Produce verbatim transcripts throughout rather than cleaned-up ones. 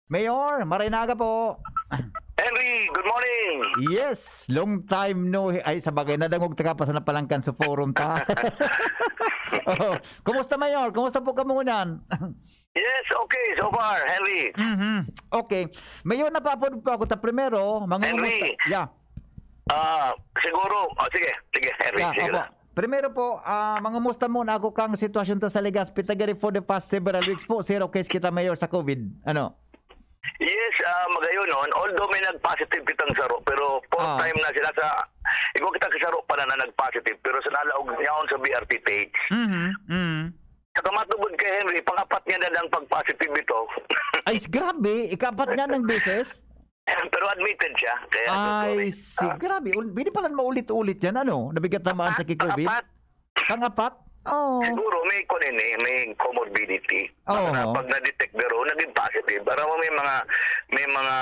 Mayor, maray na aga po. Henry, good morning. Yes, long time no he-, ay, sa bagay, nadangog ta ka pa sa Napalangkan sa forum ta. Oh, kumusta, Mayor? Kumusta po kamo ngunyan? Yes, okay, so far, Henry. Mhm. Okay. Mayor, napaapod po ako ta primero, mga Henry. kumusta? Yeah. Ah, siguro, oh, sige, sige, Henry, Yeah, sige opo. lang. Primero po, ah, mangumusta muna ako kang sitwasyon ta sa Legazpi. Tagari for the past several weeks po, zero case kita, Mayor, sa COVID. Ano? Yes, ah, magayon nun. Although may nag-positive kitang saro, pero fourth Ah. time na sila sa... Ikaw kita sa saro pala na nag-positive, pero sa nalaog niya sa B R T T H. Mhm, mhm. Sa kamatubod kay Henry, pangapat niya na lang pag-positive ito. Ay, grabe. Ikapat nga ng beses? Pero admitted siya. Kaya Ay, sorry. si, grabe. Ul-, hindi pala maulit-ulit yan, ano? Nabigat naman sa kikovid. Pangapat. Pangapat? Oh. Siguro may kunin eh, may comorbidity. Oo. Para pag na-detect garo, naging positive. Para mo may mga, may mga,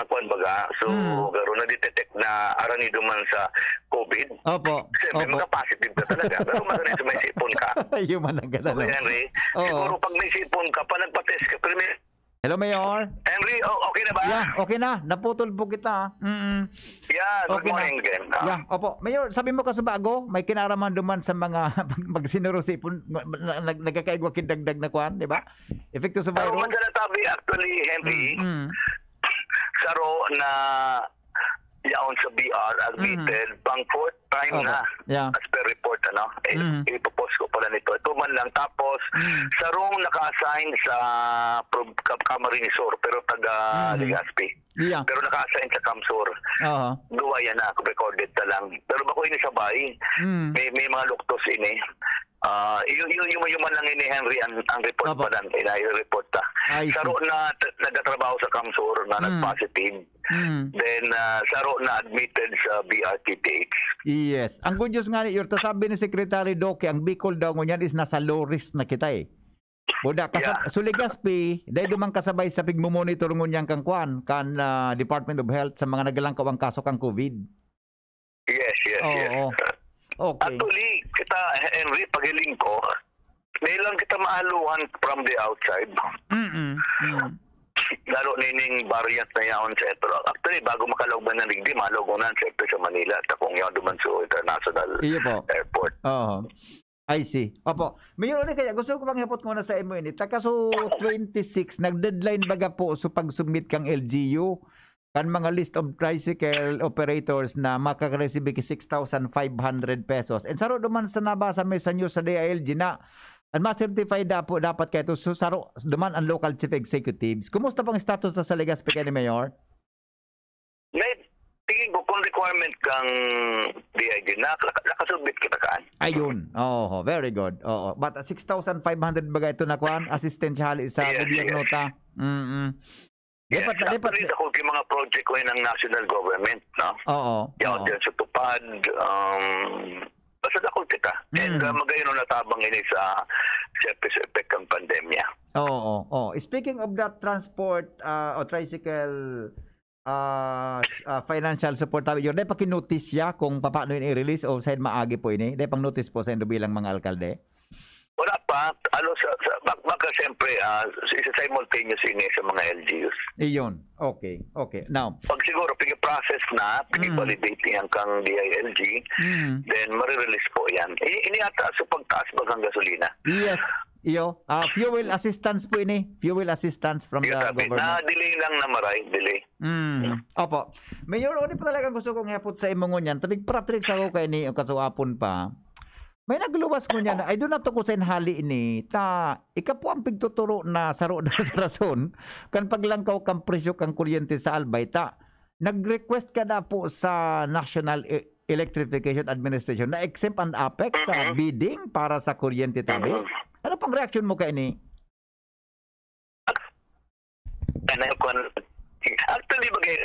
kuwan baga, so Hmm. garo na-detect na aranido man sa COVID. Opo. Siyempre, Opo. magka-positive ka talaga. Pero maganda sa may sipon ka. Human ang ganda, no? Okay, Henry. Oo. Siguro pag may sipon ka, pag nagpa-test ka, pero may... Hello, Mayor. Henry, oh, okay na ba? Yeah, okay na. Naputol po kita. Mm. Yeah, good Okay na. morning again. Ah. Yeah, opo. Mayor, sabi mo kasi bago, may kinaraman duman sa mga pag sinurusi po, na, na, nag-, nagkakaigwa kidagdag na kwan, di ba? Epekto sa Pero virus. Manzanatabi, actually, Henry, Mm. saro na yaon sa B R, admitted, pang fourth time Opo. na. Yeah. As per report, ano? Eh, Mm. ipopost ko pala nito. Ito man lang. Tapos, Mm. sarong naka-assign sa prob- Cam- Camarines Sur, pero taga Mhm. Legazpi. Yeah. Pero naka-assign sa CamSur. Oo. Duwa yan na, recorded na lang. Pero bako ini sabay, Mm. may, may mga luktos ini. Ah, yun, yun, yun, yun man lang ini, Henry, ang, ang report Opo. pa lang, ina-report ta. I see. Saro na t- nagtatrabaho sa CamSur na Mm. nag-positive. Mm. Then, ah, saro na admitted sa B R T T H. Yes. Ang good news nga ni Yorta, sabi ni Secretary Doke, ang Bicol daw ngunyan is nasa low risk na kita eh. Buda, kasa- Yeah. so Legazpi, dahil dumang kasabay sa pigmumonitor ngunyan kang kwan, kan ah, Department of Health sa mga nagalangkaw ang kaso kang COVID. Yes, yes, yes. Oo. Okay. Actually, kita, Henry, paghiling ko, may lang kita maaluhan from the outside. Mm-mm. Mm. Lalo nining variant na yaon sa ito. Actually, bago makalaog man ng digdi, malaog na siyempre sa Manila at kung yaon duman sa international Iyo po. airport. Oo. I see. Opo. Mayor, ano kaya? Gusto ko manghapot muna sa imo ini. Taka so twenty-six, nag-deadline baga po sa pag-submit kang L G U kan mga list of tricycle operators na makakaresibi ki six thousand five hundred pesos. And saro duman sa nabasa may sa news sa D I L G na ang ma-certify da po dapat kayo to, so, saro duman ang local chief executives. Kumusta pang status na sa Legazpi kayo ni Mayor? May tingin ko kung requirement kang D I G, nak- nakasubmit kita kaan. Ayun. Oo, very good. Oo. But uh, six thousand five hundred baga ito na kwan, assistance hali sa Yes, gobyerno yes. ta. Mm-mm. Yes, Dapat, dapat, actually, ako yung mga project ko yun ng national government, no? Oo. Yaon Oo. dyan sa tupad, um, basta dakol kita. And Mm. uh, magayon ang natabang ini sa, siyempre, sa epekto ng pandemya. Oo, oo. Speaking of that transport uh, o tricycle uh, uh, financial support, tabi yun, dahil pakinotis siya kung paano yun i-release o saan maagi po ini? Dahil pang notice po sa indo bilang mga alkalde? Wala pa. Ano, sa, sa, bak- baka siyempre, ah, isa simultaneous ini sa mga L G Us. Iyon. Okay, okay. Now, Pag siguro, pag-process na, pag-validate niyan kang D I L G, mm, then marirelease po yan. Ini, ini ata sa pagtaas ba ng gasolina? Yes. Iyo, ah, fuel assistance po ini. Fuel assistance from the Yung sabi, government. Na-delay lang na maray, delay. Mm. Opo. Mayor, ano pa talaga gusto kong ihapot sa imo ngunyan? Tabig Patrick sa ako kay ni kasuapon pa. May nagluwas ngunyan. I do not know kung saan hali ini. Ta, ika po ang pigtuturo na saro na sa rason. Kan paglangkaw kang presyo kang kuryente sa Albay. Ta, nag-request ka na po sa National E- Electrification Administration na exempt ang APEC sa Mhm. bidding para sa kuryente tabi. Mhm. Ano pang reaksyon mo kay ni? Ano ko, actually, bagay,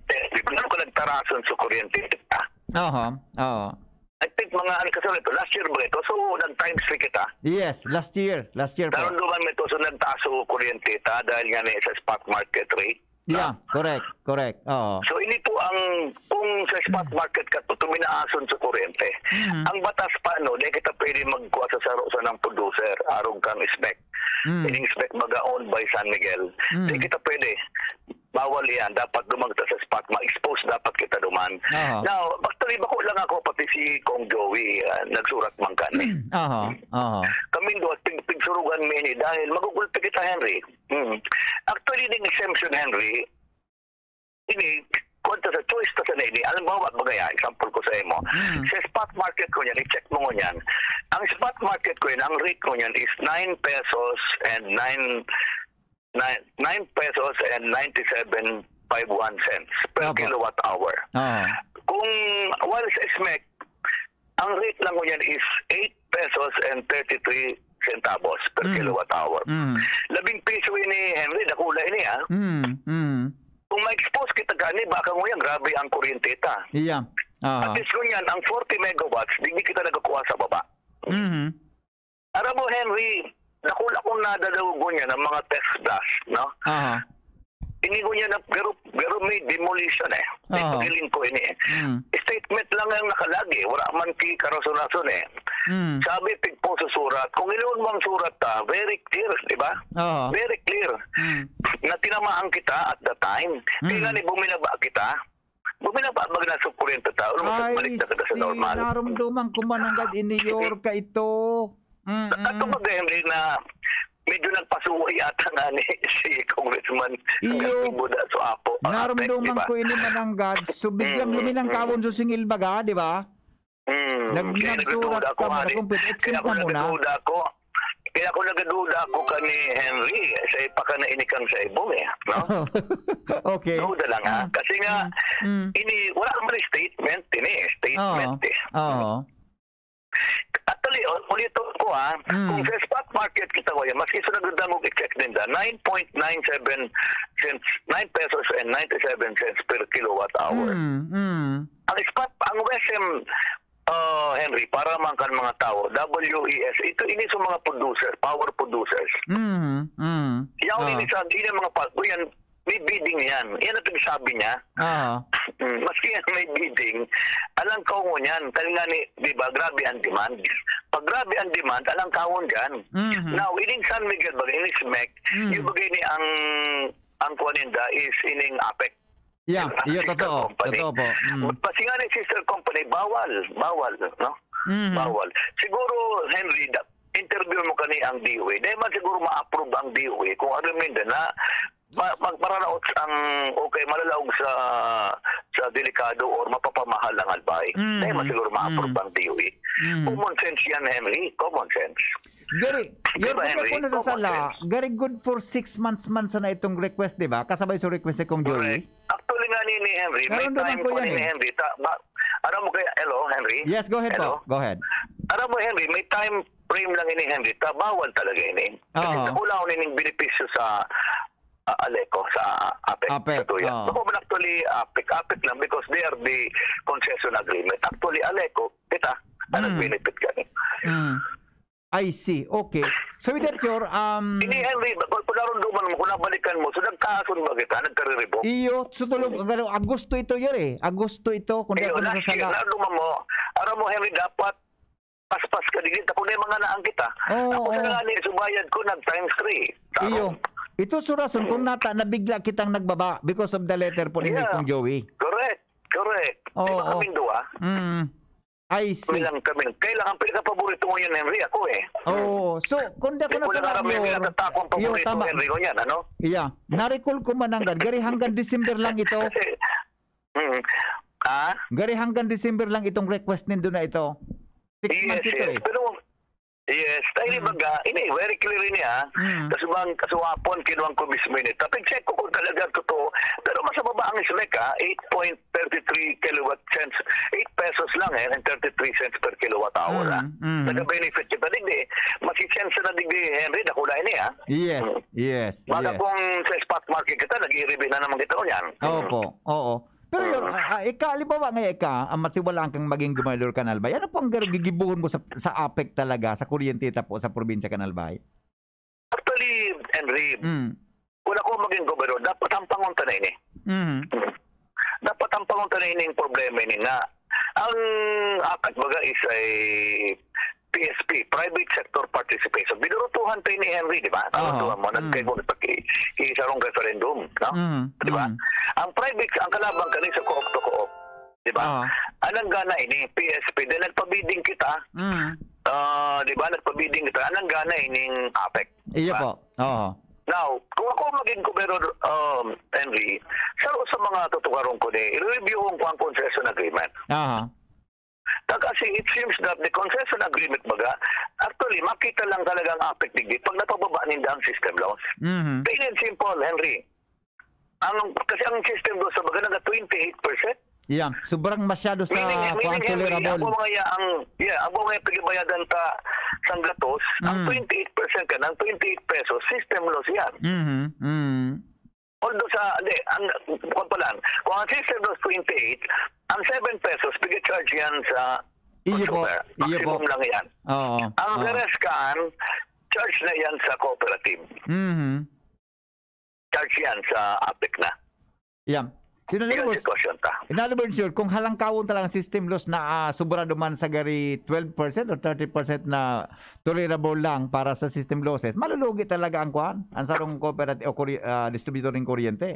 eh, di ba, ano ko nagtarason sa kuryente? Ah, Oho, oo. I think mga, ano kasi ito, last year ba ito? So, nag-times three kita. Yes, last year. Last year po. Naramdaman mo ito, so nagtaas ang kuryente ta dahil nga may sa spot market rate. Yeah, correct, correct. Oo. So, ini po ang, kung sa spot market ka, ito tuminaason sa kuryente. Mhm. Ang batas pa, no, di kita pwede magkuha sa saro sa ng producer, arog kang SMEC. Mm. Ining SMEC baga owned by San Miguel. Mm. Di kita pwede. bawal iyan. Dapat duman kita sa spot, ma-expose dapat kita duman. Aha. Now, actually, bako lang ako, pati si Kong Joey, ah, nagsurat man kani. Aha, aha. Kaming duwa, pig-, pigsurugan mi ini dahil magugulpi kita, Henry. Hmm. Actually, ning exemption, Henry, ini, kung ta sa choice ta sana ini, alam mo, baga ya, example ko sa imo. Mm. Sa spot market ko niyan, i-check mo ngunyan. Ang spot market ko yan, ang rate ko niyan is nine pesos and nine, nine, nine pesos and ninety-seven five one cents per Opo. kilowatt hour. Oo. Kung once a SMEC, ang rate lang ngunyan is eight pesos and thirty-three centavos per Mm. kilowatt hour. Mm. Labing piso ini, Henry, dakula ini, ah. Mm, mm. Kung ma-expose kita kani, baka ngunyan, grabe ang kuryente ta. Iya. Aha. At least ngunyan, ang forty megawatts, di kita nagkukuha sa baba. Mhm. Aram mo, Henry, dakula kong nadadaog ngunyan ang mga text blast, no? Aha. Ini ngunyan na, pero, pero may demolition, eh. May Aha. paghiling ko ini, eh. Mm. Statement lang ang nakalagi, wala man ki karason-rason, eh. Mm. Sabi, pigpo sa surat, kung iloon mo ang surat, ah, very clear, di ba? Aha. Very clear. Mm. Na tinamaan kita at the time. Mm. Kaya nga ni buminaba kita, buminaba, magnasokurente ta, almost Ay, balik na kita sa si, normal. narumduman ko man nanggad ini, Yorka, ito. Mm-mm. At kumbaga, Henry, na medyo nagpasuway ata nga ni si Congressman Iyo. Garfield Buda sa Apo, ah, Narumduman Apex, di ba? ko ini mananggad. So, biglang Mm, luminang mm. kawon sa singil baga, di ba? Mm, Nag-, kaya nagsurat nagduda ako, ka, Henry. magkumpit. Kaya Exempt ako na muna. nagduda ako. Kaya ako nagduda ako kani Henry. Sa ipaka na inikang sa ibong eh. No? Okay. Duda lang ha. Mm. Kasi nga, Mm. Mm. ini, wala naman statement. Ini, statement Oo. eh. Oo. Actually, ul-, ulitin ko, ha, Mm. kung sa spot market kita ko yan, maski sa nagdadangog i-check ninda, nine point nine seven cents, nine pesos and ninety-seven cents per kilowatt hour. Mm, mm. Ang spot, ang W E S M, uh, Henry, para man kan mga tao, W E S, ito ini sa mga producer, power producers. Mm, mm. Yaon Ah. ini sa, ini ang mga pa-, yan, may bidding yan. Yan ang pinagsabi niya. Aha. Mm, maski yan may bidding, alang kawon yan. Dahil nga ni, di ba, grabe ang demand. Pag grabe ang demand, alang kawon dyan. Mhm. Now, ining San Miguel, bagay, ining SMEC, Mm. yung bagay ni ang, ang kuwan ninda is ining APEC. Yeah, Diba? yeah, Sister totoo. company. Totoo po. Mm. Pati nga ni sister company, bawal. Bawal, no? Mhm. Bawal. Siguro, Henry, da-, interview mo kani ang D O A. Dahil man siguro ma-approve ang D O A kung ano ninda na ma-, magpararaot ang, okay, malalaog sa, sa delikado or mapapamahal ang albay. Mm. Dahil man siguro ma-approve Mm. ang D O A. Mm. Common sense yan, Henry. Common sense. Gary, Di your ba, good Henry? ako nasasala, Common sense. Gary, good for six months man sana itong request, di ba? Kasabay sa request ni Kong Joey. Correct. Actually nga ni, ni Henry, may Naramdaman time ko pa yan ni eh. Henry. Ta-, ba, alam mo kaya, hello, Henry? Yes, go ahead Hello? po. Go ahead. Alam mo, Henry, may time frame lang ini, Henry. Ta, bawal talaga ini. Kasi Oo. Sa kulang nining benepisyo sa, ah, Aleco, sa APEC, APEC, sa Tuya. oo. Bako man actually APEC, APEC lang because they are the concession agreement. Actually, Aleco, kita, ang Mm. nag-benefit gani. Mm. I see. Okay. So with that, Yor, um, Hindi, Henry, ba-, kung, kung narumduman mo, kung nabalikan mo, so nagkaason ba kita? Nagkariribok? Iyo, so tulog, Hmm. ano, Agosto ito, Yor, eh. Agosto ito, kung di Iyo, ako last year, nasasala. narumduman mo, aram mo, Henry, dapat paspas ka, di kita, kung may mga naan kita. Oo, Ako sa oo. nga ni, subayad ko, nag-times three. Taro. Iyo. Ito so rason kung Hmm. nata, nabigla kitang nagbaba because of the letter po ni Yeah. Kong Joey. Correct. Correct. Di Oo, ba oo. kaming duwa? Mm. I see. Kami lang, kami lang. Kailangan pinakapaborito mo yan, Henry, ako eh. Oo. So, kung di ako Di ko lang nasasala, alam yung Yor, natatakong Yor, paborito, tama. Henry, ko yan, ano? Yeah. Narikol ko mananggad. Gari hanggang December lang ito. Kasi, mm, ah? Gari hanggang December lang itong request nindo na ito. Six Yes, months ito yes. eh. Pero, yes. Dahil Mm. baga, ini, very clear ini, ah. Mm. Kasi bang, kasuwapon, kinuwang ko mismo ini. Tapos check ko kung talaga totoo. Pero mas mababa ang SMEC, ah. Eight point thirty-three kilowatt cents. Eight pesos lang, eh, and thirty-three cents per kilowatt hour, Mm, ah. mm. Nag-benefit kita, digdi. Mas cents na digdi, Henry, dakula ini, ah. Yes, Mm. yes, Baka yes. kung sa spot market kita, nag-iiribi na naman kita, yan. Opo, oo. Pero yun, Mm. ah, ah, ika, halimbawa nga ika, ang matiwalaan kang maging gobernador kan Albay, ano po ang gar-, gigibuhon mo sa, sa APEC talaga, sa kuryente ta po, sa probinsya kan Albay? Actually, Henry, Mm. kung ako maging gobernador, dapat hampangon ta na ini. Mm. Mm. Dapat hampangon ta na ini yung problema ini na ang APEC baga is a P S P, private sector participation. Binurutuhan tayo ni Henry, di ba? Aha. Binurutuhan mo, Mm. nagkaibon pag i-, isarong referendum, no? Mm, Di ba? mm. Ang private, ang kalaban kanina sa co-op to co-op, di ba? Aha. Anong gana ini, P S P, then nagpabidding kita, Mm. ah, di ba? Nagpabidding kita, anong gana ining APEC, Iyo di ba? po. Oo. Now, kung ako maging gobernador, um, Henry, sa, sa mga tutukaron ko ni, i-review ko ang concession agreement. Aha. Ta-, kasi it seems that the concession agreement, baga, actually, makita lang talaga ang APEC digdi pag napababa ninda ang system loss. Mhm. Plain and simple, Henry. Ang, kasi ang system loss, baga, naga twenty-eight percent. Yeah, sobrang masyado sa Meaning, kuwan, meaning, Henry, tolerable. ang mga ya-, ang, yeah, ang mga pigibayadan ta sa gatos, ang Mm. twenty-eight percent ka, ng twenty-eight pesos, system loss yan. Mhm, mm. Although sa, hindi, ang, kung pala, kung ang system loss twenty-eight, ang seven pesos, pigi-charge yan sa Iyo po, consumer. iyo po. Maximum lang yan. Oo, Ang oo. the rest kaan, charge na yan sa cooperative. Mhm. Charge yan sa APEC na. Yeah. So, in other Yun ang words, sitwasyon ta. in other words, yun, kung halangkawon talagang system loss na, ah, sobra duman sa gari twelve percent or thirty percent na tolerable lang para sa system losses, malulugi talaga ang kwan, ang sarong cooperative o kuri-, ah, distributor ng kuryente.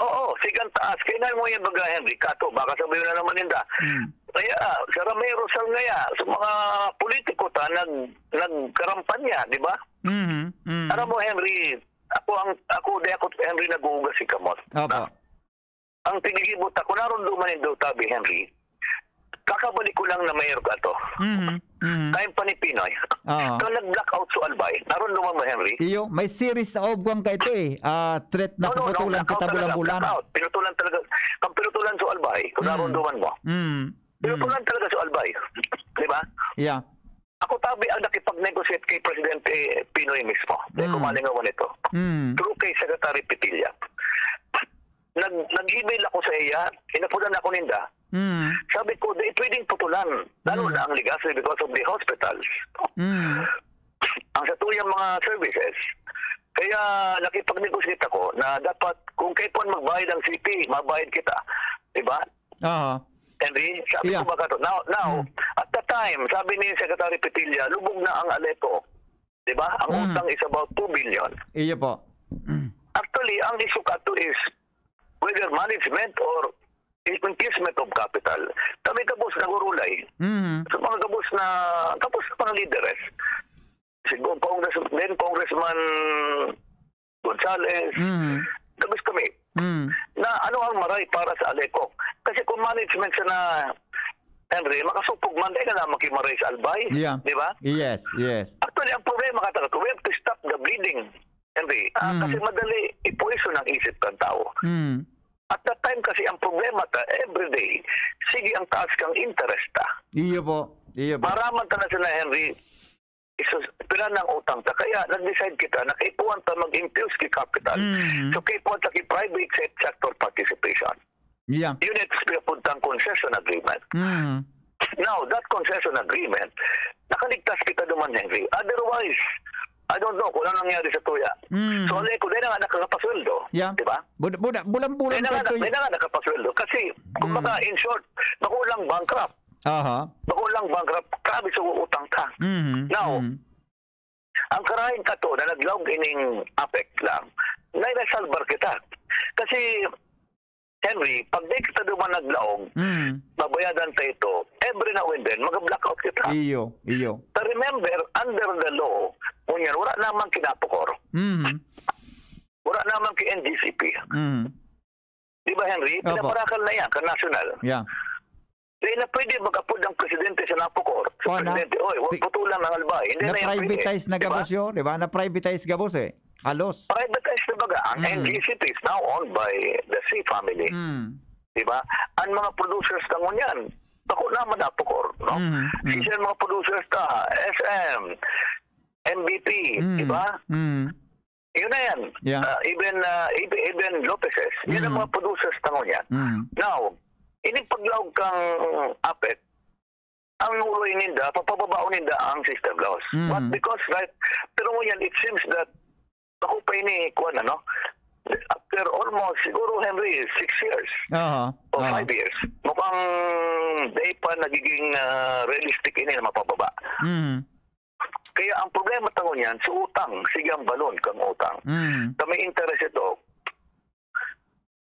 Oo, sigang taas. Kaya nga mo yan, baga, Henry, kato, baka sabihin na naman ninda. Hmm. Kaya, sa Ramiro, sa ngaya, sa mga politiko ta, nag-, nagkarampanya, di ba? Mhm, mhm. Alam mo, Henry, ako ang, ako, di ako, Henry, nag-uugas si kamot. Opo. Ang tinigibo ta, kung narunduman yung Tabi, Henry, kakabalik ko lang na mayor ka to. Mhm, mhm. Time pa ni Pinoy. Oo. Kung nag-blackout sa Albay, narunduman mo, Henry? Iyo, may series of kwan ka ito eh. Ah, threat na No, no, no, puputulan blackout kita talaga, bulan-bulan. blackout. Pinutulan talaga. Kung pinutulan sa Albay, kung Mm. narunduman mo. Mm, mm. Pinutulan talaga sa Albay. Di ba? Yeah. Ako, Tabi, ang nakipag-negotiate kay Presidente Pinoy mismo. Di ko Mm. malingawan ito. Mm. Through kay Secretary Petilla. Nag-, nag-email ako sa iya, inapunan ako ninda. Mm. Sabi ko, "Di pwedeng putulan, lalo Mm. na ang Legazpi because of the hospitals." Mm. Ang sa tuyang mga services. Kaya nakipag-negotiate ako na dapat kung kaipuhan magbayad ang C P, mabayad kita. Di ba? Aha. Henry, sabi Yeah. ko ba ka to? Now, now, Mm. at the time, sabi ni Secretary Petilla, lubog na ang Aleco. Di ba? Ang Mm. utang is about two billion. Iyo po. Mm. Actually, ang issue ka to is whether management or increasement of capital. Kami gabos nagurulay. Mhm. Sa mga gabos na, gabos na mga lideres. Si Go-, Congress-, then Congressman Gonzales. Mhm. Gabos kami. Mhm. Na ano ang maray para sa Aleco? Kasi kung management sana, Henry, makasupog man, dahil na naman kayo maray sa Albay. Yeah. Di ba? Yes, yes. Actually, ang problema ka talaga, we have to stop the bleeding, Henry. Ah, Mm. kasi madali ipoison ang isip ng tao. Mm. At that time kasi ang problema ta, everyday, sige ang taas kang interest ta. Iyo po. Iyo po. Maraman ta na sila, Henry, isus-, pila ng utang ta. Kaya nag-decide kita na kaipuhan ta mag-infuse ki capital. Mm. So, kaipuhan ta ki private se-, sector participation. Yeah. Yun ang pinapuntang concession agreement. Mm. Now, that concession agreement, nakaligtas kita duman, Henry. Otherwise, I don't know kung ano nangyari sa tuya. Mm. So, alay ko, dahil na nga nakakapasweldo. Yeah. Di ba? Buda-, buda-, bulang-bulang Dahil na nga, kayo. dahil na nga nakapasweldo. Kasi, kumbaga, Mm. in short, makulang bankrupt. Aha. Makulang bankrupt. Grabe sa utang ka. Mhm. Now, Mhm. ang karahin ka to na naglaog ining APEC lang, naisalbar kita. Kasi, Henry, pag di kita duman naglaog, Mm. babayadan ta ito, every now and then, mag-blackout kita. Iyo, iyo. Ta remember, under the law, ngunyan, wala namang kinapukor. Mhm. Wala namang ki N G C P. Mhm. Di ba, Henry? Opo. Pinaparakal na yan, ka national. Yeah. Di na pwede mag-apod ang presidente sa napukor. Sa Oh, na- presidente, "Oy, wag pi-, putulan ang Albay." Hindi na yan pwede. na-privatize na Di ba? gabos yun, di ba? Na-privatize gabos eh. Halos. Privatized na baga. Ang Mm. N G C P is now owned by the C family. Mm. Di ba? Ang mga producers na ngunyan, bako naman napukor, no? Mm, mm. Sisya ang mga producers ta, S M, M B P, Mm, di ba? mm. Yun na yan. Yeah. Ah, even, ah, even, even Lopez's, yun ang Mm. mga producers na ngunyan. Mm. Now, ining paglaog kang APEC, ang uloy ninda, papababaon ninda ang system loss. Mm. But because, right, pero ngunyan, it seems that, ako pa ini, kuwan, ano, after almost, siguro, Henry, six years Aha. o Aha. five years, mukhang di pa nagiging, ah, realistic ini na mapababa. Mm. Kaya ang problema tango niyan, sa utang, sige ang balon kang utang. Mm. Kami interest ito.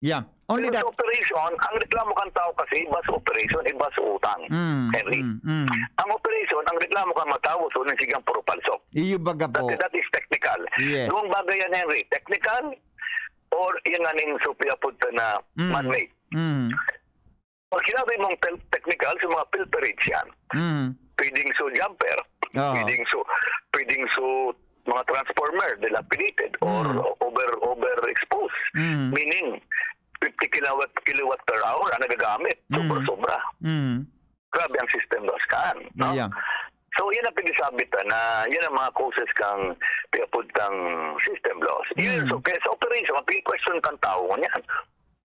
Yeah. Only Pero that sa operation, ang reklamo kang tao kasi iba sa operation, iba sa utang. Mm, Henry. mm, mm. Ang operation, ang reklamo kang mga tao, so nang sigang puro palsok. Iyo baga po. That, that is technical. Yes. Doon bagay yan, Henry. Technical or yung aning supya punta na Mm. man-made. Mm. Pag sinabi mong tel-, technical, sa mga pilferage yan. Mm. Pwedeng so jumper, Oo. pwedeng so, pwedeng so mga transformer, dilapidated or Mm. over, overexposed. Mm. Meaning, fifty kilowatt, kilowatt per hour ang nagagamit. Mm. Sobra-sobra. Mm. Grabe ang system loss kan, no? Yeah. So, yan ang pinasabi ta na yan ang mga causes kang piyapuntang system loss. Yun, Mm. so, kaya sa operation, ang question kang tao, yan.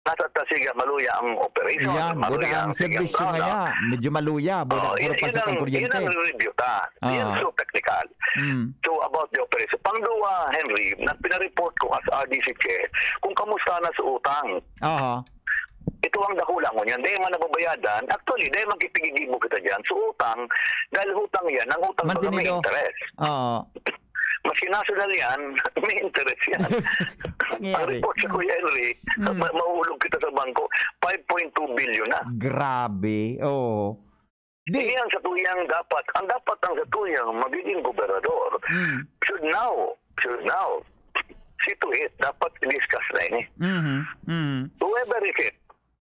Nasa ta siga, maluya ang operation, Yan, maluya buda ang ang sigang serbisyo brown, no? ngaya. Medyo maluya, buda Oo, ang yun, yun pagpasok ang, ng kuryente. yun ang review ta. Yan, Oo. so technical. Mm. So, about the operation. Pangduwa, Henry, na pinareport ko as R D C chair, kung kamusta na sa utang. Aha. Ito ang dakula mo niyan. Dahil man nababayadan, actually, dahil magkikigibo kita dyan. So, utang, dahil utang yan, ang utang baga may Mantenido. interest. Oo. Mas national yan, may interest yan. Ang Nangyayari. report sa Kuya Henry, Mm. ma-, mahulog kita sa bangko, five point two billion na. Grabe, oo. Di Hindi yan sa tuyang dapat. Ang dapat ang sa tuyang magiging gobernador Mm. should now, should now see to it, dapat i-discuss na ini. Mhm, mhm. Whoever is it,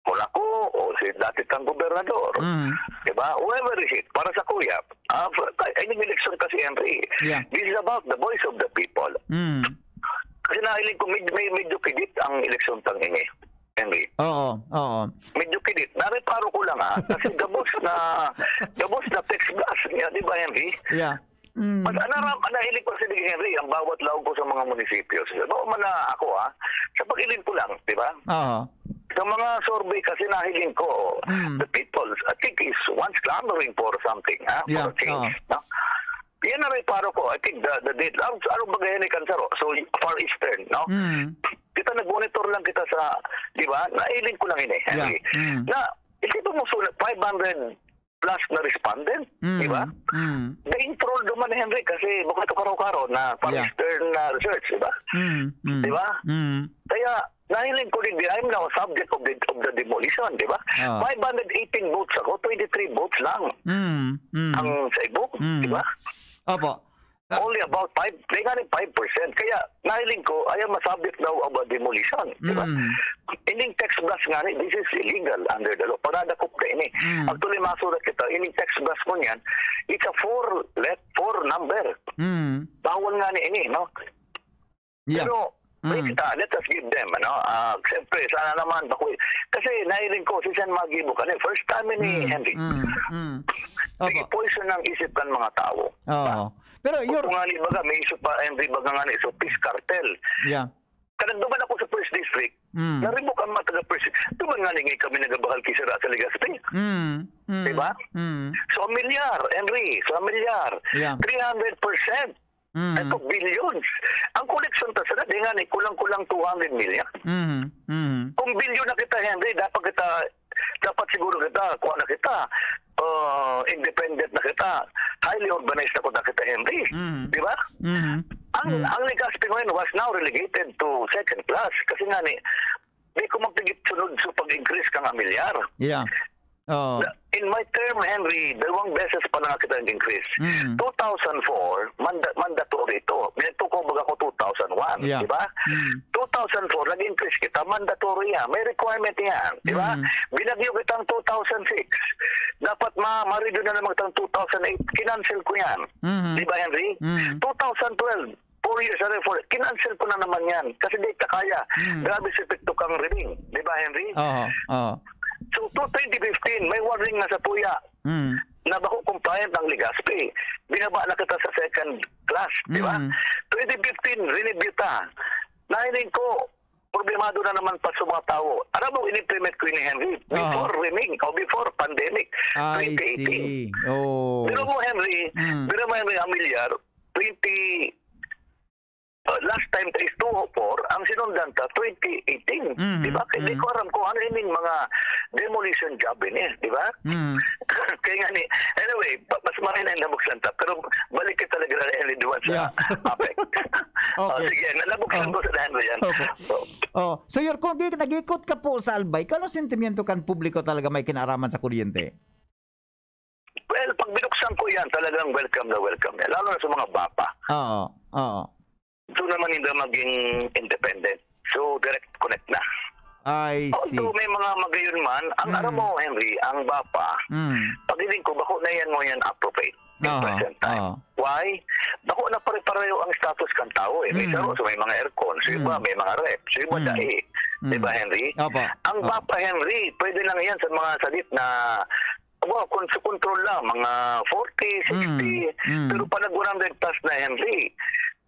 kung ako o si dati kang gobernador, Mm. di ba? Whoever is it, para sa kuya, ah, for, ay, ay, election kasi, Henry. Yeah. This is about the voice of the people. Mm. Kasi nahiling ko, med-, may, medyo kidit ang eleksyon tang ini, Henry. Oo, oo. Medyo kidit. Nareparo ko lang, ah. Kasi gabos na, gabos na text blast niya, di ba, Henry? Yeah. Mm. Mas anaram, nahiling ko si Henry, ang bawat laog ko sa mga munisipyo. Sa, no, man na ako, ah. Sa pag-iling ko lang, di ba? Oo. Sa mga survey kasi nahiling ko, Mm. the people, I think, is once clamoring for something, ah, for Yeah, a change, oo. no? Yan ang reparo ko. I think the, the date, ang, ano ba ganyan ni Kansaro? So, Far Eastern, no? Mm. Kita nag-monitor lang kita sa, di ba? Nailing ko lang ini, Henry. Yeah. Mm. Na, isipin mo, so, five hundred plus na respondent, Mm. di ba? Mm. They trolled naman, Henry, kasi bukod ito karo-karo na Far Yeah. Eastern na research, di ba? Mm. Mm. Di ba? Mm. Kaya, nahiling ko din, I'm now subject of the, of the demolition, di ba? Ah. Five hundred eighteen votes ako, twenty-three votes lang Mm. Mm. ang sa ibo, Mm. di ba? Opo. Ah. Only about five, may nga rin five percent. Kaya, nahiling ko, I am a subject now of a demolition, di ba? Mm. Ining text blast nga rin, this is illegal under the law. Paradakop na ini. Mm. Actually, masurat kita, ining text blast mo niyan, it's a four let-, four number. Mm. Bawal nga ni ini, no? Yeah. Pero, Mm. wait, ah, let us give them, ano, ah, siyempre, sana naman, bakoy-, kasi nahiling ko, si Sen Magibo, kani, first time ini, Mm, Henry. mm, mm. Opo. Nag-poison ng isip ng mga tao. Oo. Pero Kung you're nga ni baga, may iso pa, Henry, baga nga ni iso, peace cartel. Yeah. Kanang duman ako sa first district, Mm. naribok ang mga taga-first district. Duman nga ni ngay kami nagabahal kay Sir Russell Legaspi. Mm, mm, Diba? mm. So, milyar, Henry, so, milyar. Yeah. Three hundred percent. Mm. Ito, billions. Ang koleksyon ta sana, di nga ni, kulang-kulang two hundred million. Mm, mm. Kung bilyon na kita, Henry, dapat kita, dapat siguro kita, kuha na kita, uh, independent na kita, highly organized na kita, Henry. Mm. Di ba? Mm. Ang, Mm. ang Legazpi ngayon was now relegated to second class. Kasi nga ni, di ko magtigit sunod sa pag-increase kang amilyar. Yeah. Oo. Na, in my term, Henry, dalawang beses pa lang kita nag-increase. Mm. Two thousand four, manda-, mandatory ito. May nagtukumbag ako two thousand one, Yeah. di ba? Mm. Two thousand four, nag-increase kita, mandatory yan. May requirement yan, di ba? Mm. Binagyo kitang two thousand six. Dapat ma-, ma-review na naman kitang two thousand eight. Kinancel ko yan. Mm. Di ba, Henry? Mm. Two thousand twelve, four years na rin, four, kinancel ko na naman yan. Kasi di ka kaya. Mm. Grabe si epekto kang reading. Di ba, Henry? Oo, oo. So, to twenty fifteen, may warning na sa tuya Mm. na bako compliant ang Legazpi. Binaba na kita sa second class, di ba? Mm. Twenty fifteen, rinibita. Nahiling ko, problemado na naman pa sa mga tao. Alam mo, in-implement ko ni Henry Aha. before riming o before pandemic, I twenty eighteen. see. Oh. Pero mo, Henry, Mm. pero mo, Henry, amilyar, twenty, Uh, last time ta is two oh four, ang sinundan ta twenty eighteen. Mhm, Di ba? Kaya di mhm. ko alam kung ano yung mga demolition job ini, di ba? Mhm. Kaya nga ni, anyway, pa- mas maray na yung nabuksan ta. Pero balik ka talaga na Henry Duan sa Yeah. APEC. Oh, Okay. sige, nalabuksan Oh. ko sa Henry yan. Okay. So, Oh, so your con-, nag-ikot ka po sa Albay. Kano sentimiento kan publiko talaga may kinaraman sa kuryente? Well, pag binuksan ko yan, talagang welcome na welcome yan. Lalo na sa mga bapa. Oo, oo. Gusto naman nila maging independent. So, direct connect na. I see. Although may mga magayon man, ang Mm. aram mo, Henry, ang bapa, Mm. paghiling ko, bako na yan mo yan appropriate in Aha, present time. aha. Why? Bako na pare-pareho ang status kan tao eh. May Mm. saro, so may mga aircon, so iba, Mm. may mga ref, so iba Mm. dai. Di ba, Mm. Henry? Opo, Ang opo. bapa, Henry, pwede lang yan sa mga salit na, abo, kon-, sa control lang, mga forty, sixty. Mm. Mm. Pero pag nag one hundred plus na, Henry,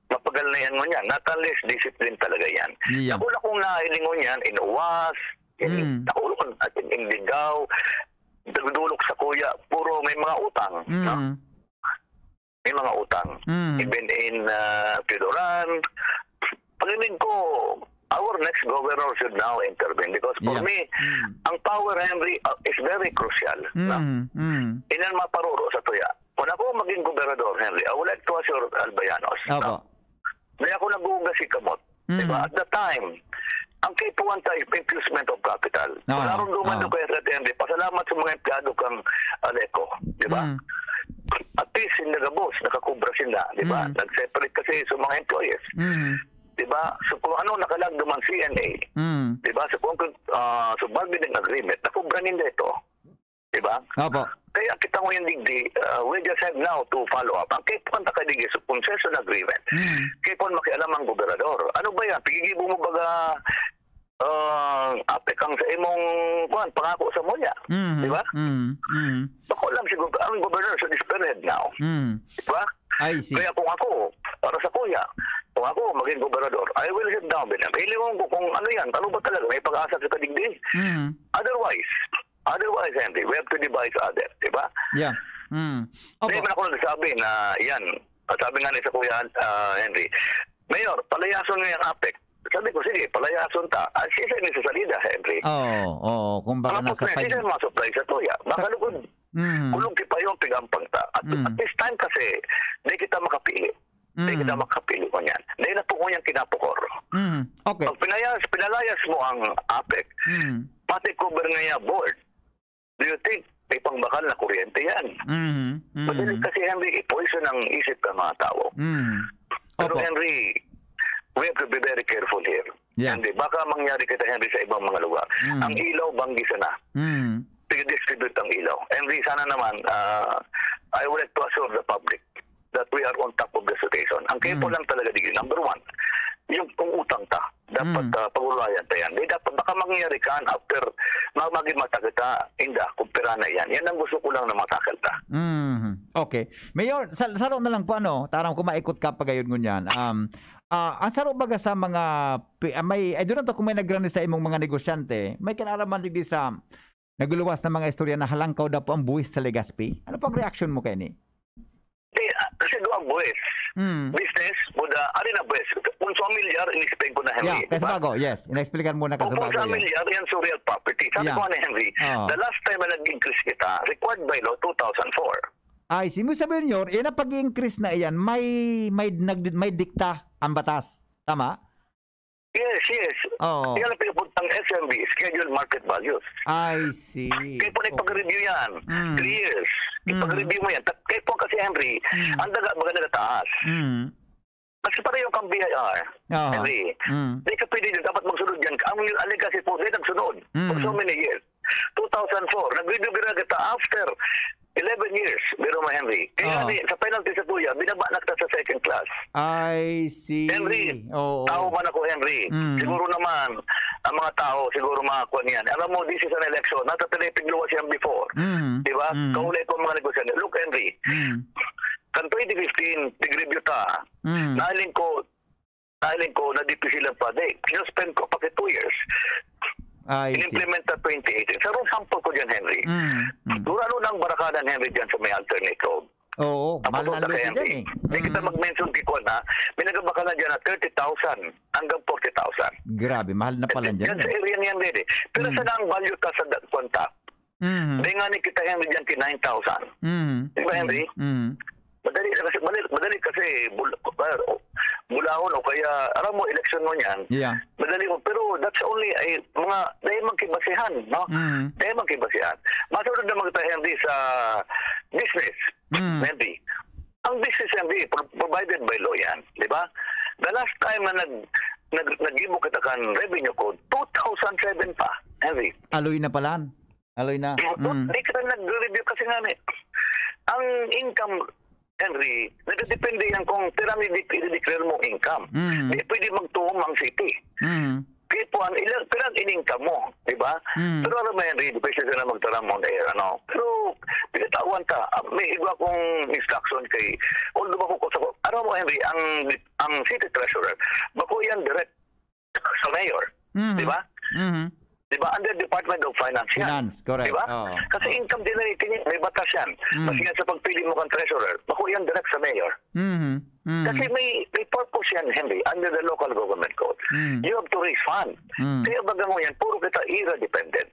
mapagal na yan ngunyan. Not unless discipline talaga yan. Yeah. Ako na kung nahilingon yan, in uwas, in, Mm. ako, in, in ligaw, dagdulok sa kuya, puro may mga utang, no? Mm. May mga utang. Mm. Even in, uh, Pidoran, pag-ibig ko, our next governor should now intervene because for Yeah. me, Mm. ang power, Henry, uh, is very crucial, no? Mm. Mm. Inan maparuro sa tuya. Kung ako maging gobernador, Henry, I would like to assure Albayanos, Opo. no? May ako nag-uugas si kamot. Mm. Di ba? At the time, ang kaipuhan tayo is infusement of capital. Ah, Kung narumduman ah. nyo kaya sa Henry, pasalamat sa mga empleyado kang Aleco. Di ba? Mm. At least, yung nagabos, nakakubra sila. Di ba? Mm. Nag-separate kasi sa mga employees. Mm. Di ba? So, kung ano, nakalag naman C N A. Mm. Di ba? So, kung, ah, so, bargaining agreement, nakubra nila ito. Di ba? Opo. Kaya kita mo yung digdi, uh, we just have now to follow up. Ang kaipuhan ta ka digdi sa concession agreement, Mm. kaipuhan makialam ang gobernador. Ano ba yan? Pigigibo mo baga, uh, apekang sa imong, kuwan, pangako sa mulya. Mm. Di ba? Mm. Mm. Bako lang siguro, ang gobernador should spearhead now. Mm. Di ba? I see. Kaya kung ako, para sa kuya, kung ako maging gobernador, I will sit down with them. Hilingon ko kung ano yan, ano ba talaga, may pag-asa sa kadigdi. Mm. Otherwise, Otherwise, Henry, we have to devise other, di ba? Yeah. Mm. Opo. Hindi man ako nagsabi na yan. Sabi nga ni sa Kuya, ah, Henry, "Mayor, palayason nga yung apek." Sabi ko, "Sige, palayason ta." Ah, siya sa inyo sa salida, Henry. Oo, oo. Kumbaga Ang nasa apek na, siya pag- sa mga supply sa tuya. Baka Sa- lugod, Mm. kulong kipayon, pigampang ta. At, Mm. at this time kasi, di kita makapili. Di Mm. kita makapili ko niyan. Di na po ko niyan kinapukor. Mm. Okay. Pag pinayas, pinalayas mo ang apek, Mm. pati cover nga niya board. Do you think may pangbakal na kuryente yan? Mm. Mm. Madali kasi, Henry, i-poison ang isip ng mga tao. Mm. Pero, Opo. Henry, we have to be very careful here. Yeah. Henry, baka mangyari kita, Henry, sa ibang mga lugar. Mm. Ang ilaw, banggi sana. Mm. Pag-distribute ang ilaw. Henry, sana naman, ah, I would like to assure the public that we are on top of the situation. Ang kaipo Mm. lang talaga, di, number one, yung kung utang ta, dapat, Mm. ah, pag-ulayan ta yan. Di dapat, baka mangyari kan after, ma-, maging mata kita, inda, kung pira na yan. Yan ang gusto ko lang na matakal ta. Mhm. Okay. Mayor, sa, saro na lang po, ano, taram ko maikot ka pa gayod ngunyan. Um, ah, ang saro baga sa mga pi-, ah, may, I don't know kung may nagrani sa imong mga negosyante, may kinaraman digdi sa nagluwas na mga istorya na halangkaw daw po ang buwis sa Legazpi. Ano pang reaksyon mo kaini? Di, ah, kasi doon ang buwis. Mm. Business, buda, ari na buwis. Kung sa milyar, in-explain ko na, Henry, Yeah, di ba? Kasubago, yes. In-explican mo na Kung, kung sa Kasubago, yes. milyar, yan surreal property. Sabi Yeah. ko nga ni Henry, Oo. the last time na nag-increase kita, required by law, two thousand four. Ay, si mo sabihin, Nyor, yan ang pag-i-increase na iyan, may, may, nag-, may dikta ang batas. Tama? Yes, yes. Oo. Yan ang pinupuntang S M B, Scheduled Market Values. I see. Kaya po na Okay. ipag-review yan. Mm. Three years. Mm. Ipag-review mo yan. Ta-, kaya po kasi, Henry, Mm. ang daga, baga nagataas. Mm. Kasi pareho kang B I R, Aha. Henry. Mm. Di ka pwede dyan. Dapat magsunod yan. Ang, ang legacy po, di nagsunod. Mm. For so many years. Two thousand four, nag-review ka na kita after eleven years, biro mo, Henry. Kaya Oo. ni, sa penalty sa tuya, binaba na kita sa second class. I see. Henry, Oo. tao man ako, Henry. Mm. Siguro naman, ang mga tao, siguro mga kwan yan. Alam mo, this is an election. Natatalipig luwas yan before. Mm. Di ba? Mm. Kaulay ko ang mga negosyante. Look, Henry, Mm. kan twenty fifteen, nag-review ta. Mm. Nahiling ko, nahiling ko na dipisil ang padi. Sinuspend ko pa two years. I see. In-implement na twenty eighteen. Sa rong sample ko dyan, Henry. Mm, mm. Durano na ang barakadan, Henry, dyan sa may alternate road. Oo, ang mahal na pupunta lote kay dyan Henry. Eh. Hindi kita Mm. mag-mention kay Kwan, ha? May nagabakal na dyan na thirty thousand hanggang forty thousand. Grabe, mahal na pala dyan. Dyan sa area niyan din eh. Pero Mm. sana ang value ta sa da- Kwan ta? Mm. Dahil nga ni kita, Henry, dyan kay nine thousand. Mm. Di ba, Henry? Mm. Madali na kasi, madali, madali kasi bul- bulahon o kaya, aram mo, eleksyon mo niyan. Yeah. Madali mo. Pero that's only, ay, mga, dahil magkibasihan, no? Mm. Dahil magkibasihan. Masunod naman kita, Henry, sa business. Mm. Henry. Ang business, Henry, pro- provided by law yan. Di ba? The last time na nag, nag, nag-ibo kita kan revenue code, two thousand seven pa, Henry. Aloy na pala. Aloy na. Di, Mm. di ka nag-review kasi nga ni, ang income, Henry, nagdedepende yan kung pirang i-de-, i-declare mo income. Mm. Di pwede magtuhom ang city. Mm. Kaya po, ang ilang, pirang in-income mo, di ba? Mm. Pero alam mo, Henry, di pwede sila magtaram on air, ano. Pero, pinatawan ka, ah, may iba akong instruction kay, although ako, alam mo, Henry, ang, ang city treasurer, bako yan direct sa mayor. Mhm. Di ba? Mhm. Di ba? Under Department of Finance yan. Finance, correct. Di ba? Oo. Kasi income generating yan. May batas yan. Mm. Mas yan sa pagpili mo kang treasurer, makuha yan direct sa mayor. Mhm. Mhm. Kasi may, may purpose yan, Henry, under the local government code. Mm. You have to raise fund. Mm. Kaya baga mo yan, puro kita ira dependent.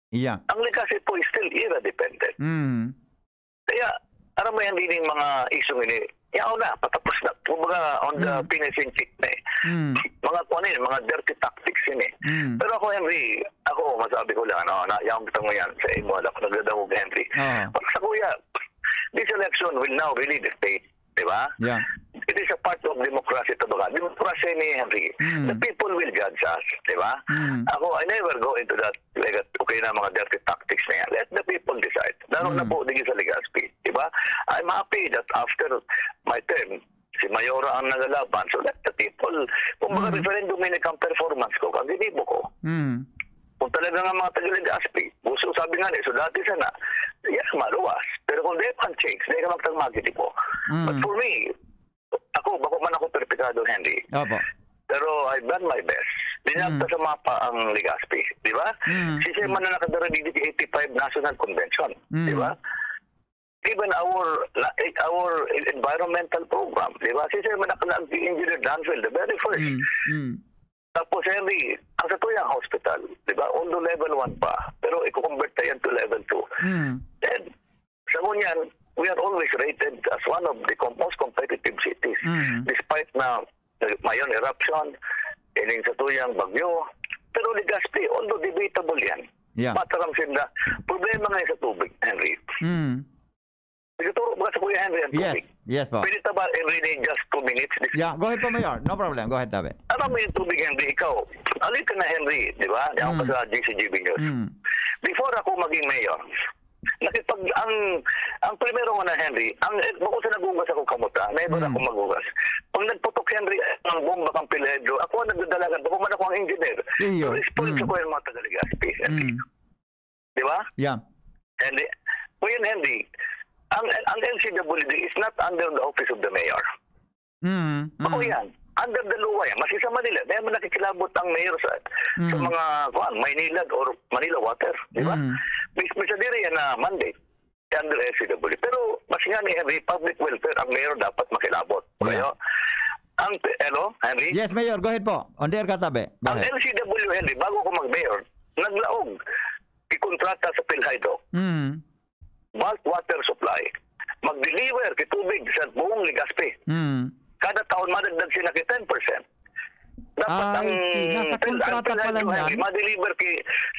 Yeah. Ang legacy po is still ira dependent. Mm. Kaya, aram mo yan din yung mga issue ini, yaw na, patapos na. Kumbaga, on the Mm. finishing kick na eh. Mm. Mga kuwan yun, mga dirty tactics yun eh. Mm. Pero ako, Henry, ako, masabi ko lang, ano, na, yaw mo yan sa imo, alam ko, nagdadangog, Henry. Oo. Pag sa kuya, this election will now really dictate, di ba? Yeah. It is a part of democracy to baga. Democracy ni Henry. Mm. The people will judge us, di ba? Mm. Ako, I never go into that, like, okay na mga dirty tactics na yan. Let the people decide. Lalo na Mm. po, digdi sa Legazpi, di ba? I'm happy that after my term, si Mayora ang nagalaban. So let the people, kung mga Mm. referendum, may nagkang performance ko, kang ginibo ko. Mm. Kung talaga nga mga taga Legazpi, gusto, sabi nga ni, so dati sana, yan, maluwas. Pero kung di pa change, di ka magtang maginibo. Mm. But for me, ako, bako man ako perpikado, Henry. Opo. Pero I've done my best. Dinagta Mm. sa mapa ang Legazpi, di ba? Mm. Si Sir Mm. man na nakadara digdi eighty-five National Convention, Mm. di ba? Even our, la- our environmental program, di ba? Si Sir man nag-engineer Danville, the very first. Mm. Mm. Tapos, Henry, ang sa tuyang hospital, di ba? Although level one pa, pero i-convert na yan to level two. Mm. And, sa ngunyan, we are always rated as one of the com- most competitive cities. Mm. Despite na, na mayon eruption, ining sa tuyang bagyo, pero Legazpi, although debatable yan, Yeah. mataram sinda. Problema nga sa tubig, Henry. Mm. Nagtuturo ba sa Kuya Henry ang Yes. tubig? Yes po. Pwede ta ba, Henry, ni just two minutes? Yeah, go ahead po, Mayor. No problem. Go ahead, Tabe. Alam mo yung tubig, Henry, ikaw. Alin ka na, Henry, di ba? Yan Mm. pa sa G C G B News. Mm. Before ako maging mayor, nakipag-, ang, ang primero nga na, Henry, ang, eh, bako sa naghugas ako kamuta, never Mm. ako maghugas. Pag nagputok, Henry, ang bomba kang Pilhedro, ako ang nagdadalagan, bako man ako ang engineer. Iyo. So, response Mm. ko yung mga taga-Legazpi, Henry. Mm. Di ba? Yeah. Henry, ngayon, Henry, ang, ang L C W D is not under the office of the mayor. Mm, Ako mm. yan. Under the law yan. Maski sa Manila, dahil mo nakikilabot ang mayor sa, sa Mm. mga, kuwan, Maynila or Manila Water, di ba? Mm. Mis-, misadiri yan na mandate under L C W. Pero, mas nga ni Henry, public welfare ang mayor dapat makilabot. Yeah. Kaya, ang, hello, Henry? Yes, Mayor, go ahead po. On the air ka, Tabe. Go Ang ahead. L C W, Henry, bago ko mag-mayor, naglaog, ikontrata sa PhilHydro. Mm. Bulk water supply. Mag-deliver ki tubig sa buong Legazpi. Mm. Kada taon, madagdag sila ki ten percent. Dapat I ang see. Nasa Phil-, ang kontrata pala PhilHydro, niyan. Henry, ma-deliver ki,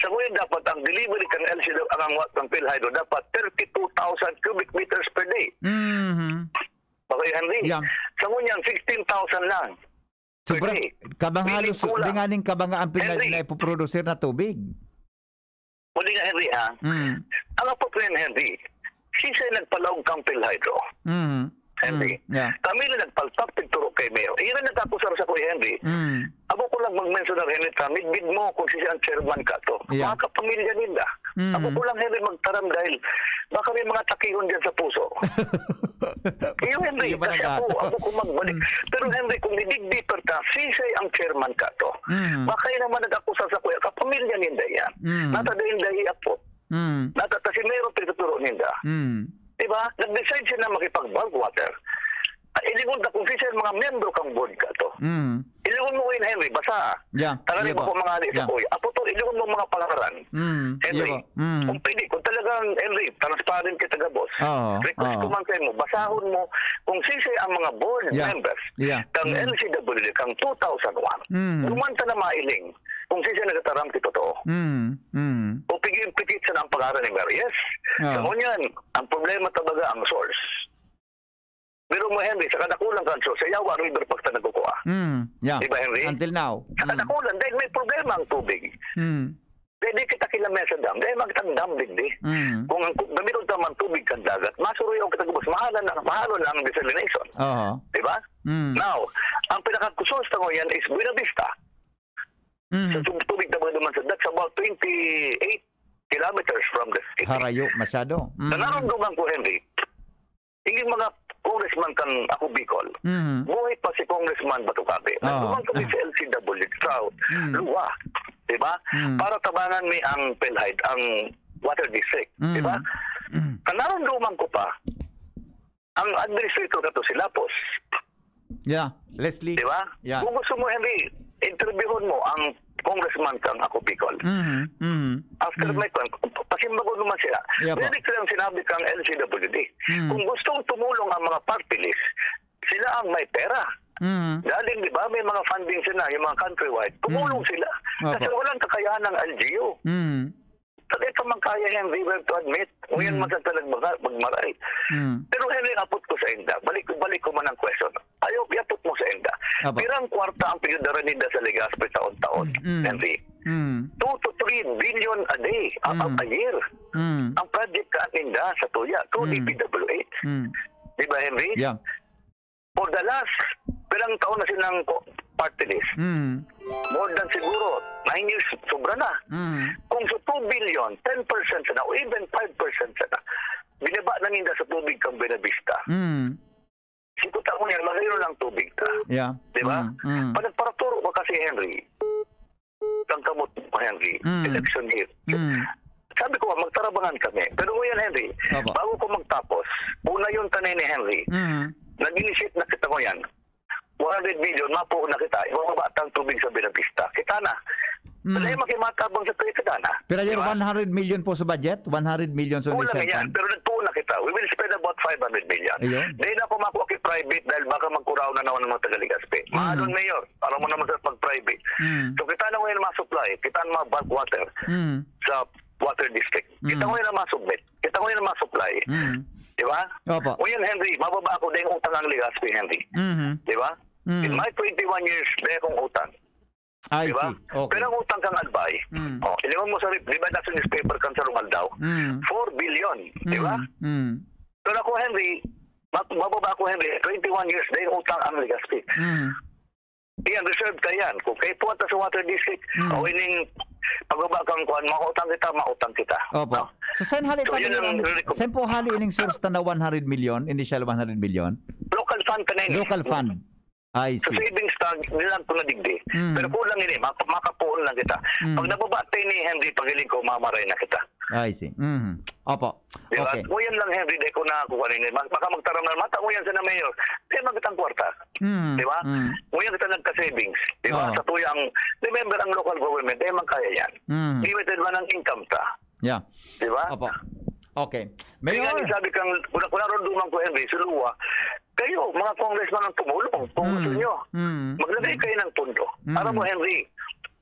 sa ngayon, dapat ang delivery kan L C W, ang, ang, ang PhilHydro, dapat thirty-two thousand cubic meters per day. Mhm. Okay, Henry? Yeah. Sa ngunyan, sixteen thousand lang. Sobra, per day. Kabang Meaning halos, kulang. Di nga ning kabang ang pinag-, Henry. Naipoproducer na tubig. Muli nga, Henry, ha? Mm. Ang apo ko yan, Henry, siya nagpalaog kang PhilHydro. Mm. Henry. Mm. Yeah. Kami na nagpalpak, pigturo kay Mayor. Iyan ang nagkakusar sa Kuya Henry. Mm. Abo ko lang mag-mention ng Henry, ta, midbid mo kung si ang chairman ka to. Yeah. Mga kapamilya nila. Mm. Abo ko lang, Henry, magtaram dahil baka may mga takihon dyan sa puso. Iyo, Henry, Iyo ba kasi ako, nagkataon? Abo ko magbalik. Mm. Pero, Henry, kung idigdi pa ta, si siya ang chairman ka to. Mm. Baka yun naman nag-akusar sa Kuya, kapamilya ninda yan. Mm. Nata daing dahi apo. Mm. Nata ta si Mayor, pinaturo ninda. Mm. Di ba? Nag-decide siya na makipag-bulk water. Ah, ilingon ta kung sisay mga miyembro kang board ka to. Mm. Ilingon mo yun, Henry, basa. Yeah, Tanganing yeah po. Bako mga ali sa Yeah. kuya. Apo to, ilingon mo mga pangaran. Mm, Henry, yeah po. Mm. Kung pwede, kung talagang, Henry, transparent kita gabos. Oo, Request oo. ko man sa imo, basahon mo kung sisay ang mga board Yeah. members Yeah. kang Mm. L C W D kang two thousand one. Mm. Duman ta na mailing kung sisay nagataram ki totoo. Mm, mm. O pigil-pikit sa ang pangaran ni Mayor. Yes. Oo. Sa ngunyan, ang problema talaga ang source. Pero mo, Henry, sa kadakulang kan source, sa Yawa River pa kita nagkukua. Mm, yeah. Di ba, Henry? Until now. Sa Mm. kadakulang, dahil may problema ang tubig. Mm. Dahil di kita kilamesa dam, dahil magtang dam digdi. Mm. Kung ang ku-, gamiton ta man tubig kan dagat, masuruyaw kita gabos, mahala na, mahalo na ang desalination. Oho. Di ba? Mm. Now, ang pinaka-source ta ngunyan is Buena Vista. Mm. Sa tub-, tubig na naman sa, that's about twenty-eight kilometers from the city. Harayo masyado. Mm. Sa narumduman ko, Henry, yung mga congressman kan Ako Bicol, Mm. buhay pa si Congressman Batucabe. Oo. Nagduman kami sa L C W, sa Mm. Lua, di ba? Mm. Para tabangan mi ang PhilHealth, ang water district, di ba? Mm. Mm. Sa narumduman ko pa, ang administrator na to, si Lapos. Yeah, Leslie. Di ba? Yeah. Kung gusto mo, Henry, interviewon mo ang congressman kang Ako Bicol. Mhm, mhm. After Mm. my con-, pasimbagon naman siya. Yeah, po. Pwede silang sinabi kang L C W D. Mm. Kung gustong tumulong ang mga party list, sila ang may pera. Mm. Galing, di ba, may mga funding sila, yung mga countrywide. Tumulong Mm. sila. Opo. Kasi walang kakayahan ng L G U. Mm. Sa dito man kaya, Henry, we have to admit, ngayon Mm. man sa talagang baga-, magmaray. Mm. Pero, Henry, apot ko sa inda, balik, balik ko man ang question. Ayaw, iapot mo sa inda. Aba. Pirang kwarta ang pinadara ninda sa Legazpi taon-taon, Mm, mm. Henry? Mm. Two to three billion a day, a, a, Mm. a year. Mm. Ang project ka ninda sa Tuya, through Mm. D P W H. Mm. Di ba, Henry? Yeah. For the last, pirang taon na silang ko-, party list? Mm. More than siguro nine years, sobra na. Mm. Kung sa two billion, ten percent sana, o even five percent sana, binaba na ninda sa tubig kang Buena Vista. Mm. Singko taon yan, magayon lang tubig ka. Yeah. Di ba? Mm, mm. Pag nagparaturo ka kasi, Henry, kang kamot mo, Henry, Mm. election year. Mm. Sabi ko, "Magtarabangan kami." Pero ngayon, Henry, Opo. bago ko magtapos, una yun tanay ni Henry, Mm. nag-initiate na kita ngayon. One hundred million, mapuo na kita. Ibababa tang tubig sa Buena Vista. Kita na. Mm. Dahil makimatabang sa tuya, kita na. Pero Di ba? one hundred million po sa budget? One hundred million sa Kulang initial yan, fund? Pero nagpuo na kita. We will spend about five hundred million. Ayun. Dahil ako makuha kay private dahil baka magkuraw na naman ang mga taga-Legazpi. Mm. Mahal ang mayor. Alam mo naman sa pag-private. Mm. So, kita na ngayon ma-supply. Kita ang mga bulk water Mm. sa water district. Kita Mm. ngayon ang ma-submit. Kita ngayon ang ma-supply. Mm. Di ba? Opo. Ngayon, Henry, mababa ako dahil utang ang Legazpi, Henry. Mhm. Di ba? Mm. In my twenty-one years, dahil akong utang. I Di ba? see. Okay. Pero ang utang kang Albay, Mm. oh, ilingon mo sa rep-, di ba nasa newspaper kan sa Lungal daw? Mm. Four billion, di ba? Mm. Mm. Pero ako, Henry, ma-, mababa ako, Henry, twenty-one years, dahil utang ang Legazpi. Mm. Iyan, reserve ka yan. Kung kayo pumunta sa water district, Mm. o ining pagbaba kang kuwan, mautang kita, mautang kita. Opo. No? So, saan hali So, pa yun ang nilang, reco- saan po hali ining source ta na one hundred million, initial one hundred million? Local fund ka na yun. Local fund. I Sa see. savings ta, nilang ko na digdi. Mm. Pero kulang ini, mak-, makapuon lang kita. Mm. Pag nababa tayo ni Henry, pagiling ko, mamaray na kita. I see. Mhm. Opo. Di ba? Okay. Nguyan lang, Henry, di ko na kukuha nini. Mag-, baka magtaram na, "Mata, nguyan sa na mayor." Di, magkitang kwarta. Mm. Di ba? Mm. Nguyan kita nagka-savings. Di ba? Oo. Sa tuyang, remember, ang local government, eh, man kaya yan. Mm. Limited man ang income ta. Yeah. Di ba? Opo. Okay. Kaya nga, Mayor. sabi kang, kuna, kuna ron duman ko, Henry, sa Lua, kayo, mga congressman ang tumulong, kung gusto Mm. nyo. Mm. Maglagay kayo ng pondo. Mm. Alam mo, Henry,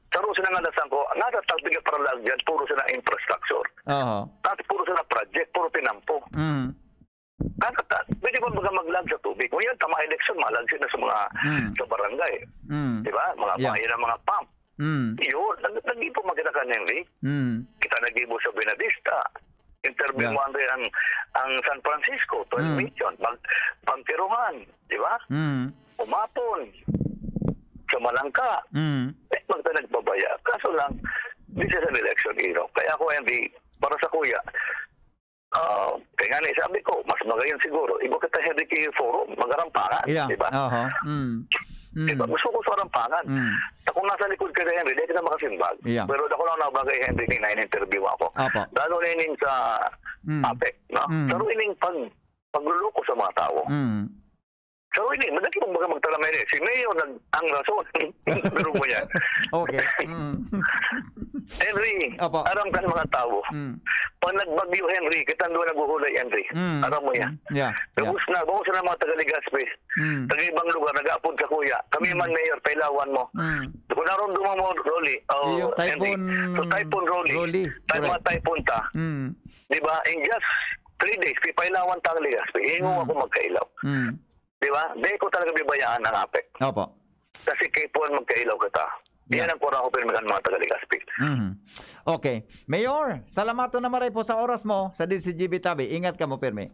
sa Rosa ng Alasan ko, nasa tagpiga para lang dyan, puro sila infrastructure. Oho. Tapos puro sila project, puro tinampo. Mm. Nakaka-, pwede ba baga maglag sa tubig? Ngayon, tama eleksyon, malag sila sa mga, Mm. sa barangay. Mm. Di ba? Mga Yeah. bayan ng mga pump. Mm. Yun, nag-, nag-ipo maganda ka, Henry. Mm. Kita nag-ibo sa Buenavista. Interview Yeah. mo, Andre, ang, ang San Francisco, twelve Mm. million. Mag-, Pangkiruhan, di ba? Mm. Umapon, sa Malangka. Mm. Eh, magta nagbabaya. Kaso lang, this is an election, you know. Kaya ako, Henry, para sa kuya, ah, kaya nga na sabi ko, mas magayon siguro, iba kita, Henry, kay forum, magarampangan, Yeah. di ba? Aha. Mm. Di ba? Mm. Gusto ko sa Rampangan. Mm. Sa kung nasa likod ka ni Henry, di kita makasimbag. Yeah. Pero ako lang na bagay, Henry, ni na-interview ako. Apo. Lalo na ining sa Mm. APEC, no? Mm. Pero ining pag, pagluloko sa mga tao. Mm. So, ini, madali mong baga magtaramay ni. Si Mayor nag-, ang rason. Pero mo yan. Okay. Mm. Henry, Apo. aram ka ng mga tao. Mm. Pag nagbagyo, Henry, kitang doon naghuhulay, Henry. Mm. Aram mo yan. Mm. Yeah. Yeah. Tapos na, ako sa mga taga-Legazpi. Mm. Taga-ibang lugar, nag-aapod sa kuya. Kami Mm. man, Mayor, pailawan mo. Mm. Kung narumduman mo, Rolly, oh, Iyo, Henry. Typhoon So, Typhoon Rolly. Rolly. Typhoon, Correct. typhoon ta. Mm. Di ba? In just three days, pipailawan ta ang Legazpi. Hingo Mm. ako magkailaw. Mm. Di ba? Di ko talaga bibayaan ang APEC. Opo. Kasi kaipuhan magkailaw kita. Yeah. Yan ang kuraho pirmi kan mga taga-Legazpi. Mhm. Okay. Mayor, salamaton na maray po sa oras mo sa D Z G B Tabi. Ingat kamo pirmi.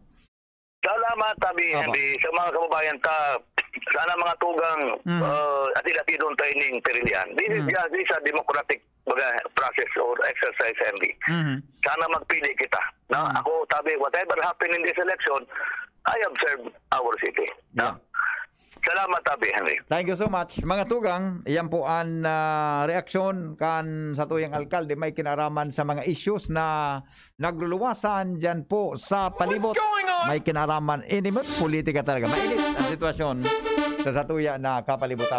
Salamat, Tabi Opo. Henry. Sa mga kababayan ta, sana mga tugang, Mhm. uh, atid-atidon tayo ning pirilian. This is Mhm. just, this is a democratic, baga, process or exercise, Henry. Mhm. Sana magpili kita. No? Mhm. Ako, Tabi, whatever happen in this election, I observe our city. No? Yeah. Salamat, Tabi, Henry. Thank you so much. Mga tugang, iyan po an, ah, reaksyon kan satuyang alkalde may kinaraman sa mga issues na nagluluwasan diyan po sa palibot. May kinaraman, ini mo, politika talaga. Mainit ang sitwasyon sa satuya na kapalibutan.